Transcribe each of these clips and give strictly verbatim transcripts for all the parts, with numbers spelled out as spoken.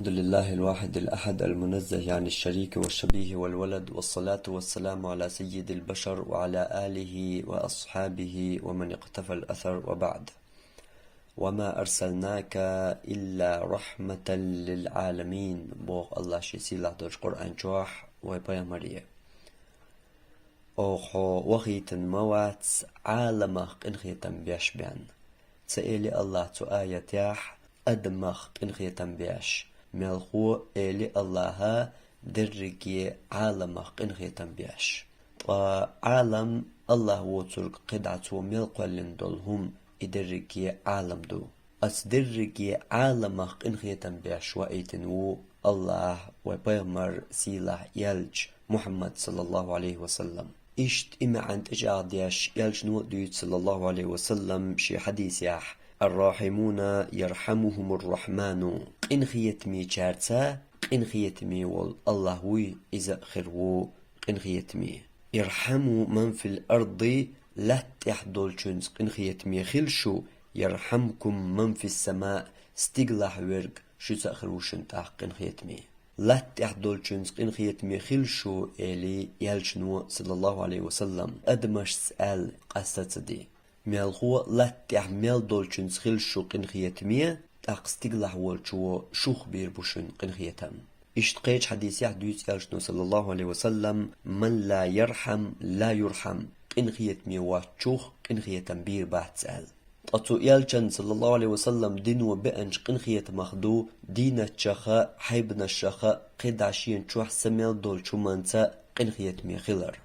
الحمد لله الواحد الأحد المنزه عن الشريك والشبيه والولد، والصلاة والسلام على سيد البشر وعلى آله وأصحابه ومن اقتفى الأثر، وبعد. وما أرسلناك إلا رحمة للعالمين, боху Аллаха шен сийлахь долчу Къуръан чохь вай пайхамаре. Оха хьо вахийтина ма вац Ӏаламах къинхетам беш бен. Ца эли Аллаха цу аятехь адамах къинхетам беш, мелхо эли Аллаха дерриге Ӏаламах къинхетам беш. Ткъа Ӏалам Аллах воцург кхидӀа цо мел кхоьллина долу хӀума, и дерриге Ӏалам ду. Ас дерриге Ӏаламах къинхетам беш ваийтина ву Аллах вай пайхамар сийлахь элча Мухьаммад саллаллаху алейхи ва саллам. Иштта и маьӀна тӀечӀагӀдеш элчано а дуьйцу саллаллаху алейхи ва саллам шен хьадисехь: «Ар-рахьимуна ярхьамухумур-рахьману». Къинхетамечаьрца къинхетаме волу Аллах вуй, иза а хир ву къинхетаме. «Ирхьаму ман фил арди», лаьтта тӀехь долчуьнца къинхетаме хила шу, «ярхьамкум ман фис сама», стигалахь верг шуьца а хир ву шуна тӀаккха къинхетаме. Лаьтта тӀехь долчуьнца къинхетаме хила шу, эли элчано саллаллаху алейхи ва саллам, адамашца аьлла къаста ца де. Мелхо лаьтта тӀехь мел долчуьнца хила шу къинхетаме, тӀаккха стигалахь волчо шух бийр бу шуна къинхетам. Иштта кхечу хьадисехь дуьйцу элчано саллаллаху алейхи ва саллам: «Ман ла ярхьам, ла юрхьам», къинхетаме воцчух къинхетам бийр бац аьлла. Ткъа цу элчан саллаллаху алейхи ва саллам дино беанчу къинхетамах ду дийнатчаха, хьайбанашаха, кхидӀа шена чохь са мел долчу хӀуманца къинхетаме хилар.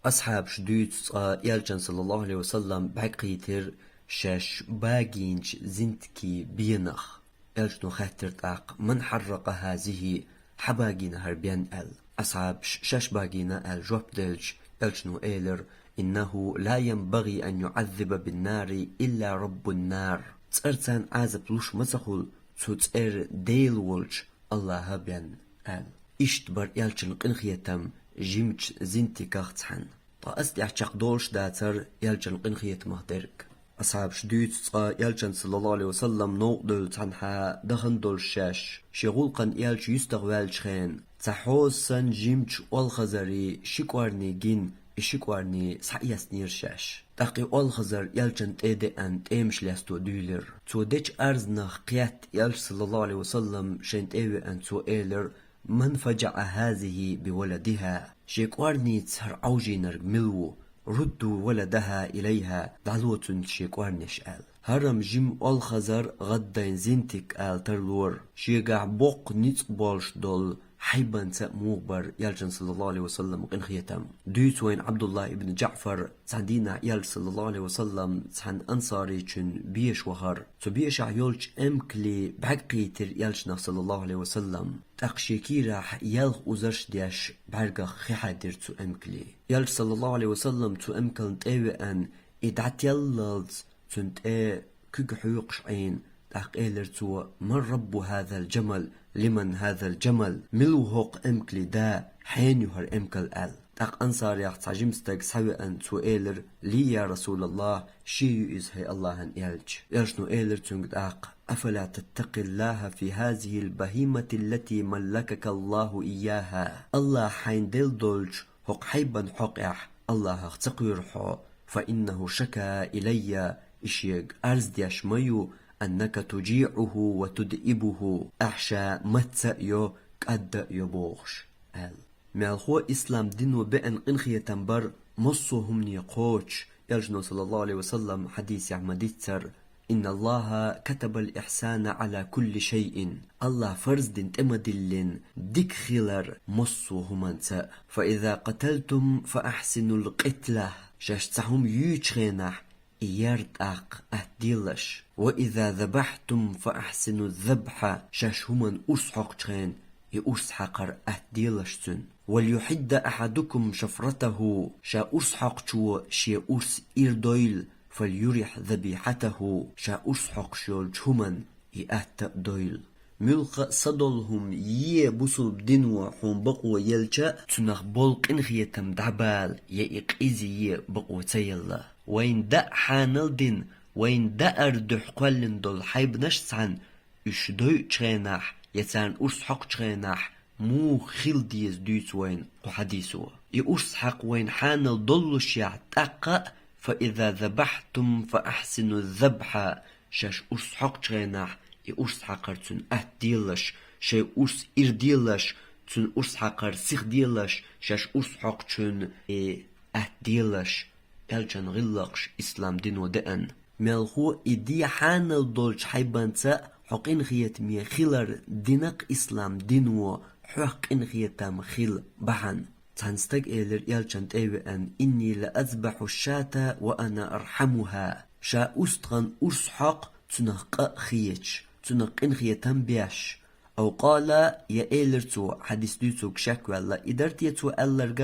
Асхьабаш дуьйцу цкъа элчан саллаллаху алейхи ва саллам бӀаьгкхийтира шаьш багийначу зинтикийн бенах. Элчано хаьттира тӀаккха: «Ман хьарракъа хазихи?» Хьан багийна хӀара бен аьлла. Асхьабаш шаьш багийна аьлла жоп делча, элчано элира: «Иннаху ла янбагӀи ан юӀаззаба бин-нари илла раббун-нар». ЦӀарца Ӏазап луш ма ца хуьлу цу цӀеран Дела волчу Аллаха бен аьлла. Иштта бара элчан къинхетам жимачу зинтиках цхьаьна. Ткъа ас тӀехь чекхдолуш дацара элчан къинхетамах дерг. Асхьабаш дуьйцу цкъа элчан саллаллаху алейхи ва саллам новкъа девлла цхьанхьа дахана долуш шаьш, шен гӀуллакхана элча юьстах ваьллачу хенахь, цхьа хьоза санна жимачу олхазарийн ши кӀорни гина, и ши кӀорни схьаэцнера шаьш. ТӀаккха и олхазар элчан тӀе а деана тӀемаш лесто дуьйлира. Цо дечу арзанах кхетта элча саллаллаху алейхи ва саллам шайна тӀе а веана цо элира: «Ман фаджаӀа хазихи би валадиха?» Шен кӀорница хӀара Ӏовжийнарг мила ву? «Рудду валадаха илайха», дӀало цуьнца шен кӀорнеш аьлла. ХӀара-м жима олхазар, гӀаддайн зинтик ала тарлора. Шегахь боккха ницкъ болуш долу хьайбанца а муха бара элчан саллаллаху алейхи ва саллам къинхетам. Дуьйцу вайна Абдуллах ибн Джаъфар, цхьана дийнахь элча саллаллаху алейхи ва саллам цхьана ансаричун беша вахара. Цу бешахь йолчу эмкале бӀаьгкхийтира элчанах саллаллаху алейхи ва саллам. ТӀаккха шен кийрахь ялх узарш деш бӀаьргах хи хьаьдира цу эмкале. Элча саллаллаху алейхи ва саллам цу эмкална тӀе а веана, и дӀателлалц цуьнан тӀе куьг хьоькхуш Ӏийна, тӀаккха элира цо: «Ман раббу хазал джамал? Лиман хазал джамал?» Мила ву хӀокху эмкале да, хьенан ю хӀара эмкал аьлла. ТӀаккха ансарех цхьа жима стаг схьавеана, цо элира: «Ли, я Расулаллах, шен ю иза, хӀай Аллахьан элча». Элчано элира цуьнга тӀаккха: «Афала таттакъиллаха фи хазихил бахимати ллати маллакака Аллаху ийяха?» Аллаха хьайна делла долчу хӀокху хьайбан хьокъехь Аллахах ца кхоьру хьо? «Фа иннаху шака илайя», и шега арз деш ма ю, «аннака туджиъуху ва тудъибуху», ахь ша мацца а йо, кӀадда а йо бохуш, аьлла. Мелхо ислам дино беана къинхетам бара массо а хӀумане кхочуш, элчано саллаллаху алейхи ва саллам хьадисехь ма-дийццара: «Инналлаха катабал ихсана Ӏала кулли шайъин». Аллаха фарз дина тӀе ма-диллина дика хилар массо а хӀуманца. «Фа иза къаталтум фа ахьсинул къитла». Шаьш цхьа хӀума юьйчу хенахь, и яр тӀаккха атта делаш. «Ва иза забахьтум фа ахьсину забхьа». Шаьш хӀуманна урс хьокхучу хенахь, и урс хьакхар атта делаш цуьнан. «Валюхьидда ахьадукум шафратаху». Ша урс хьокхучо шен урс ир дойла. «Фалюрихь забихьатаху». Ша урс хьокхуш йолчу хӀуманна и атта а дойла. Муьлхха а са долу хӀума е бусулба дино хьуна бакъо елча, цунах болу къинхетам дӀабала, я и къиза е бакъо ца елла. Вайна даа хьанал дина, вайна даар дуьхьа кхоьллина долу хьайбанаш цхьаьна, уьш дойучу хенахь, я царна урс хьокхучу хенахь муха хила деза дуьйцу вайна кху хьадисо. И урс хьакха вайна хьанал доллушехь, тӀаккха а: «فإذا ذبحتم فأحسنوا الذبح», шаьш урс хьокхучу хенахь, и урс хьакхар цуьнан атта делаш, шайн урс ира делаш, цуьнан урс хьакхар сиха делаш, шаьш урс хьокхучунна и атта делаш, аьллачун гӀиллакхаш ислам дино деана. Мелхо и де хьанал долчу хьайбанца хьо къинхетаме хилар дина-кх ислам дино, хьох къинхетам хила бахьана. Цхьана стага элира аьллачун тӀе а веана: «إني لأذبح الشاة وأنا أرحمها». Ша устагӀан урс хьокху, цунах къа а хеташ, цунах къинхетам беш. أو قال, я элира цо, хьадис дуьйцург шек ваьлла, и дара те цо аьлларг,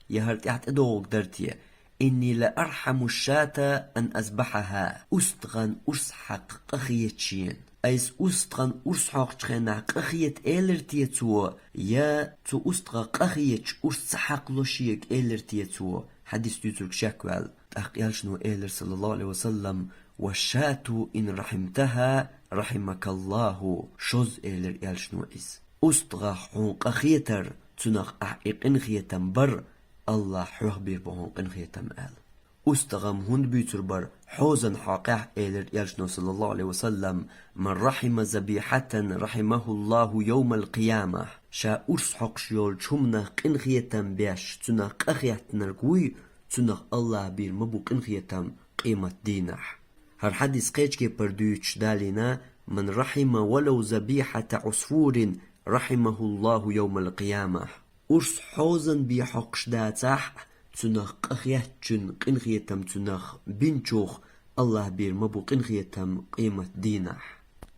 я хӀара тӀаьхьа тӀедогӀург дара те: «إني لأرحم الشاة أن أذبحها». УстагӀан урс хьакха къа хеташ шена. Айса устагӀан урс хьокхучу хенахь къа хета элира те цо, я цу устагӀан къа хеташ урс ца хьакхало шега элира те цо, хьадис дуьйцург шек ваьлла. ТӀаккха аьллачо элира, саллаллаху Ӏалайхи ва саллам: «والشاة إن رحمتها رحمك الله». Шозза элира аьллачо иза. УстагӀах хьуна къа хетар, цунах ахь и къинхетам бар, АллахӀа хьох бийр бу хьуна къинхетам аьлла. УстагӀам хӀунда буьйцур бара хьозан хьокъехь, элира аьллачо, саллаллаху Ӏалайхи ва саллам: «من رحم ذبيحة رحمه الله يوم القيامة». Ша урс хьокхуш йолчу хӀуманах къинхетам беш, цунах къа хеттинарг вуй, цунах АллахӀа бийр ма бу къинхетам къематдийнахь. ХӀара хьадис кхечу кепара дуьйцуш далийна: «من رحم ولو ذبيحة عصفور رحمه الله يوم القيامة». Урс хьозан бен хьокхуш дацахь а, цунах къа хеттачун къинхетам цунах бинчух АллахӀа бийр ма бу къинхетам къематдийнахь.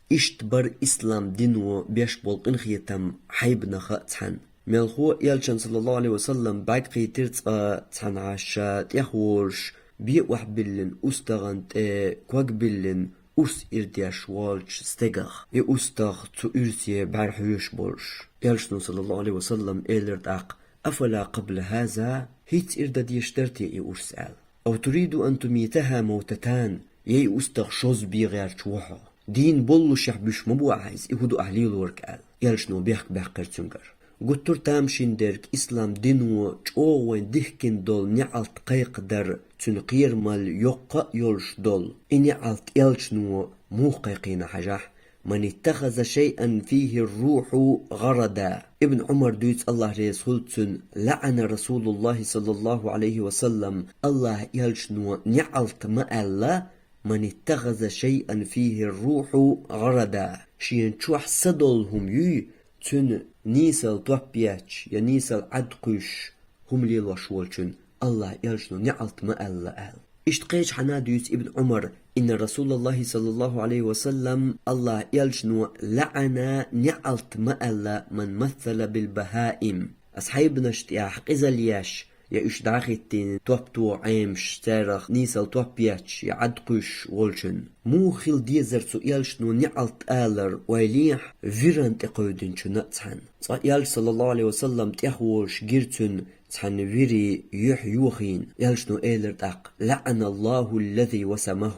Иштта бара ислам дино беш болу къинхетам хьайбанах а цхьаьна. Мелхо а аьллачун, саллаллаху Ӏалайхи ва саллам, бӀаьрг кхийтира цкъа цхьанхьа ша тӀехволуш, бен охьабиллина устагӀан тӀе ког биллина, урс ир деш волчу стегах, и устагӀа цу урсе бӀаьрхьоьшуш болуш. Аьллачо, саллаллаху Ӏалайхи ва саллам, элира тӀаккха: «أفلا قبل هذا؟» ХӀинца ир дан дезаш дара те и урс аьлла. «أو تريد أن تميتها موتتان؟» Я и устагӀа шозза бен гӀерташ ву хьо? Дийна боллушехь буьйш ма бу ахь иза, и хӀун ду ахь лелорг аьлла. Аьллачо бехк баьккхира цуьнгара. Гуттар а тамашийна дерг ислам дино чӀогӀа вайн дихкина долу неӀалт кхайкхадар, цуьнан кхерамалла йоккха а йолуш долу и неӀалт аьллачо муха кхайкхийна хьажахь: «من اتخذ شيئا فيه الروح غرضا». Ибн Ӏумар дуьйцу, АллахӀ реза хуьлда цунна: «لعن رسول الله صلى الله عليه وسلم», АллахӀан аьллачо неӀалт ма аьлла: «من اتخذ شيئا فيه الروح غرضا». Шена чохь са долу хӀума юй, цуьнан нийсалла топ етташ я нийсалла Ӏад кхуьйсуш хӀума лелош волчун АллахӀан аьллачо неӀалт ма аьлла аьлла. Иштта кхечу хьана дуьйцу Ибн Ӏумар: «إن رسول الله صلى الله عليه وسلم», АллахӀан аьллачо лаӀана, неӀалт ма аьлла, «من مثل بالبهائم». Ас хьайбанаш тӀехь къизалла еш, я уьш дӀахӀиттийна топ тоха Ӏемаш, царах нийсалла топ етташ я Ӏад кхуьйсуш волчун. Муха хила дезара цу аьллачо неӀалт алар, ойла ехьа, виран тӀе кхевдинчунна а цхьаьна. Цкъа аьллачо, саллаллаху Ӏалайхи ва саллам, тӀехволуш гира цуьнан цхьана вири юьхь йохийна. Аьллачо элира тӀаккха: «لعن الله الذي وسمه».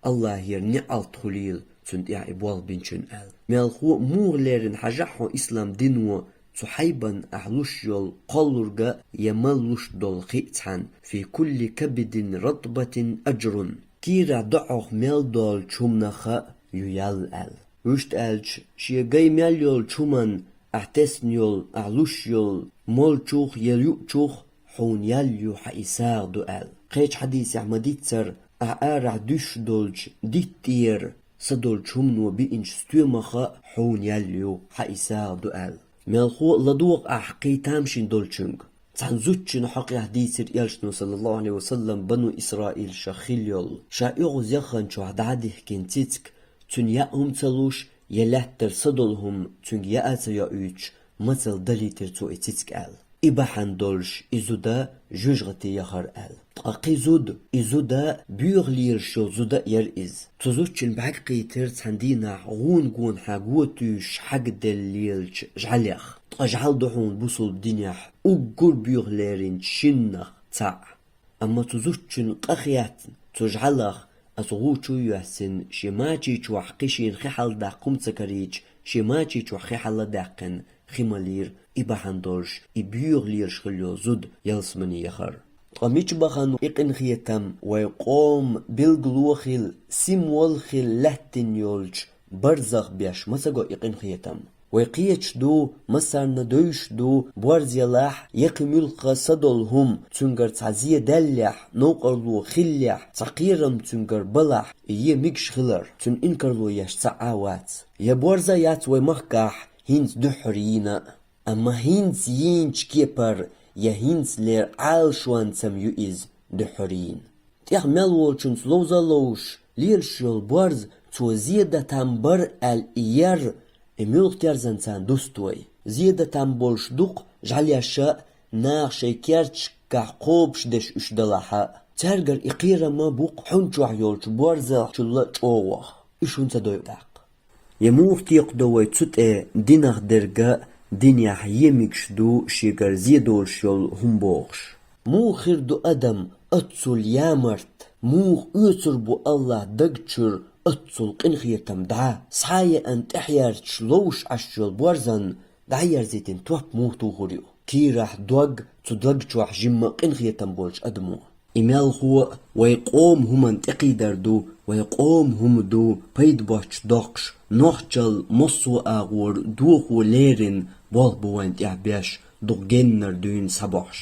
АллахӀера неӀалт хуьлийла цунна тӀехь и болх бинчун аьлла. Мелхо а муха леррина хьажахь хьо ислам дино, цу хьайбан ахь луш йолу кхоллург я мел луш долу хи а цхьаьна: «في كل كبد رطبة أجر». Кийрахь доӀах мел долчу хӀуманах а ю ял аьлла. Вуьшта аьлча, шен гай мел йолчу хӀуман ахь тесна йолу, ахь луш йолу молчух я юучух хьуна ял ю, хьан и сагӀа ду аьлла. Кхечу хьадисехь ма-диццара, ахь арахь дуьсуш долчу дитта тӀера са долчу хӀумано биъначу стоьмах а хьуна ял ю, хьан и сагӀа ду аьлла. Мелхо а ладогӀа ахь кхин тамашийна долчуьнга. Цхьана зудчун хьокъехь дийцира аьллачо, саллаллаху Ӏалайхи ва саллам, бану Исраилашах хилла йолу. Ша оьгӀаз яхханчохь дӀа а дихкина цициг, цуьнан яа хӀума ца луш, я лаьттара са долу хӀума цуьнга яа а ца йоуьйтуш, мацалла далийтира цо и цициг аьлла. И бахьана долуш и зуда жоьжахате яхара аьлла. Ткъа кхин зуда, и зуда боьха лелаш йолу зуда а яра иза. Цу зудчун бӀаьрг кхийтира цхьана дийнахь гӀуна гонахьа го туьйсуш хьагделла лелачу жӀаьлех. Ткъа жӀаьла ду хьуна бусалба динехь уггар боьха леринчу шиннах цхьаъ. Амма цу зудчун къа хеттина, цу жӀаьлах, аса гӀу чу а йоьссина, шен мачий чохь кхин шена хи хьалдаккха хӀума ца карийча, Шен мачи чу хи хьалла даьккхина хи малийра и бахьана долуш, и боьха лелаш хилла йолу зуда ялсамане яхар. Ткъа мича бахана и къинхетам, вай къоман билгало хилла, символ хилла лаьттина йолчу барзах беш ма ца го и къинхетам? Вай кхеташ ду, массарна девзаш ду, борз ялахь, я кхин муьлхха са долу хӀума цуьнгара цхьа зен даьллехь, новкъарло хиллехь, цхьа кхерам цуьнгара балахь, и е мегаш хилар, цуьнан инкарло еш цхьа а вац. Я борз а яц вай махкахь хӀинца дуьххьара йийна а. Амма хӀинца йийначу кепара я хӀинцалера Ӏалашонцам ю иза дуьххьара йийна. ТӀех мел волчуьнца ловза а ловзуш, лелаш йолу борз, цо зен дан там бара аьлла и ер, и муьлхха терзан царна дуста вай? Зен дан там болуш дукха жӀаьлеша а, наха шайн керташкахь кхобуш деш уьш далахь а. Цаьргара и кхерам а бу-кх хьун чохь йолчу борзалчул а чӀогӀах. Уьш хӀунда ца дойу тӀаккха? Я муха текхадо вай цу тӀе динах дерг а, динехь е мегаш ду шегара зен долуш йолу хӀума бохуш? Муха хир ду адам оццул ямарта, муха оьцур бу АллахӀ даг чуьра оццул къинхетам дӀа? Схьа а еана тӀаьхьаерзаш ловзуш Ӏаш йолу борзан дӀаерзийтина топ муха тухур ю? Кийрахь дог, цу даг чохь жимма а къинхетам болчу адамо. И мелхо а вай къоман хӀуманна тӀекхийдар ду, вай къоман хӀума ду, пайда боцчу доккхуш, нохчалла массо а агӀор дохо леррина болх бу вайна тӀехь беш, дукха геннара дуьйна схьабохьуш.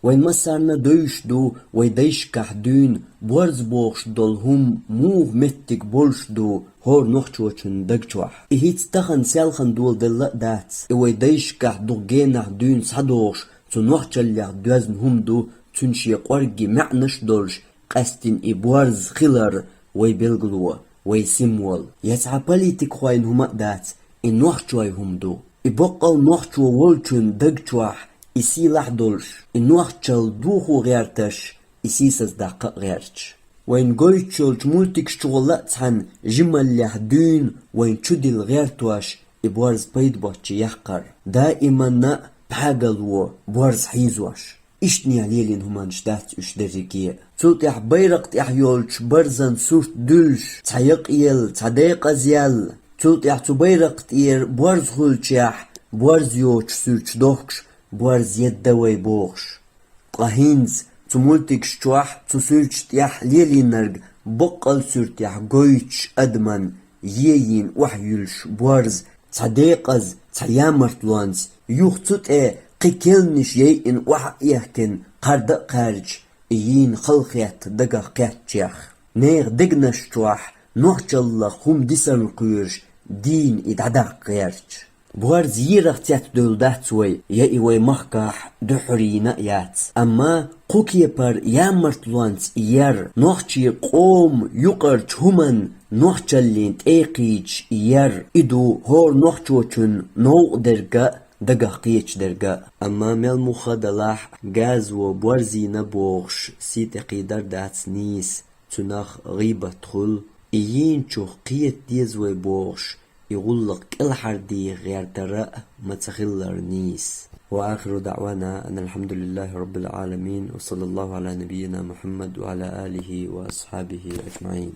Вайн массарна а девзаш ду вай дайшкахь дуьйна борз бохуш долу хӀума муха меттиг болуш ду хӀора нохчочун даг чохь. И хӀинца тахана селхана доладелла а дац, и вай дайшкахь дукха генахь дуьйна схьадогӀуш, цу нохчаллех доьзна хӀума ду, цуьнан шен кӀорггера маьӀнаш а долуш, къаьсттина и борз хилар вай билгало, вай символ. Я цхьа политикхойн хӀума а дац, и нохчойн хӀума ду. И боккъал нохчо волчун даг чохь и сийлахь а долуш, и нохчалла дохо гӀерташ, и сийсаздаккха а гӀерташ. Вайна гойтуш йолчу мультикаш чухула а цхьаьна жималлех дуьйна вайна чудилла гӀертош, и борз пайда боцчу яккхар. Даиманна а пхьагало борз хьийзош. Иштанехь лелийна хӀуманаш дац уьш дерриге а. Цул тӀаьхьа байракх тӀехь йолчу барзан сурт дуьллуш, цхьа якъ елла, цхьа декъаза яьлла. Цул тӀаьхьа цу байракх тӀера борз хуьлучехь, борз йоцуш суьрташ дохкуш, борз едда вай бохуш. Ткъа хӀинца цу мультикаш чохь цу суьрташ тӀехь лелийнарг боккъал суьртехь гойтуш адаман ен йийна охьаюьллуш борз, цхьа декъаза, цхьа ямартлонца, юха цу тӀе кхин келнаш яйина охьа а эхкина, кхарда а кхаьрча, и йийна халахетта дагах кхеттачех. Нехан дегнаш чохь нохчаллах хӀума дисарна кхоьруш, дийна и дӀадаккха гӀерташ. Борз ерах цецдевлла дац вай, я и вай махкахь дуьххьара йийна а яц. Амма кху кепара ямартлонца ер, нохчийн къоман юкъарчу хӀуманна нохчаллин тӀе кхийдаш ер, и ду хӀора нохчочун новкъа дерг а, дагах кхеташ дерг а. Амма мел муха далахь, газо борз йийна бохуш, сий тӀе кхийдар дац нийса, цунах гӀийбат хуьлу, и йийначух кхета деза вай бохуш, и гӀуллакх кӀелхьардеха гӀертар а ма ца хилар нийса. وآخر دعوانا أن الحمد لله رب العالمين، وصلى الله على نبينا محمد وعلى آله وأصحابه أجمعين.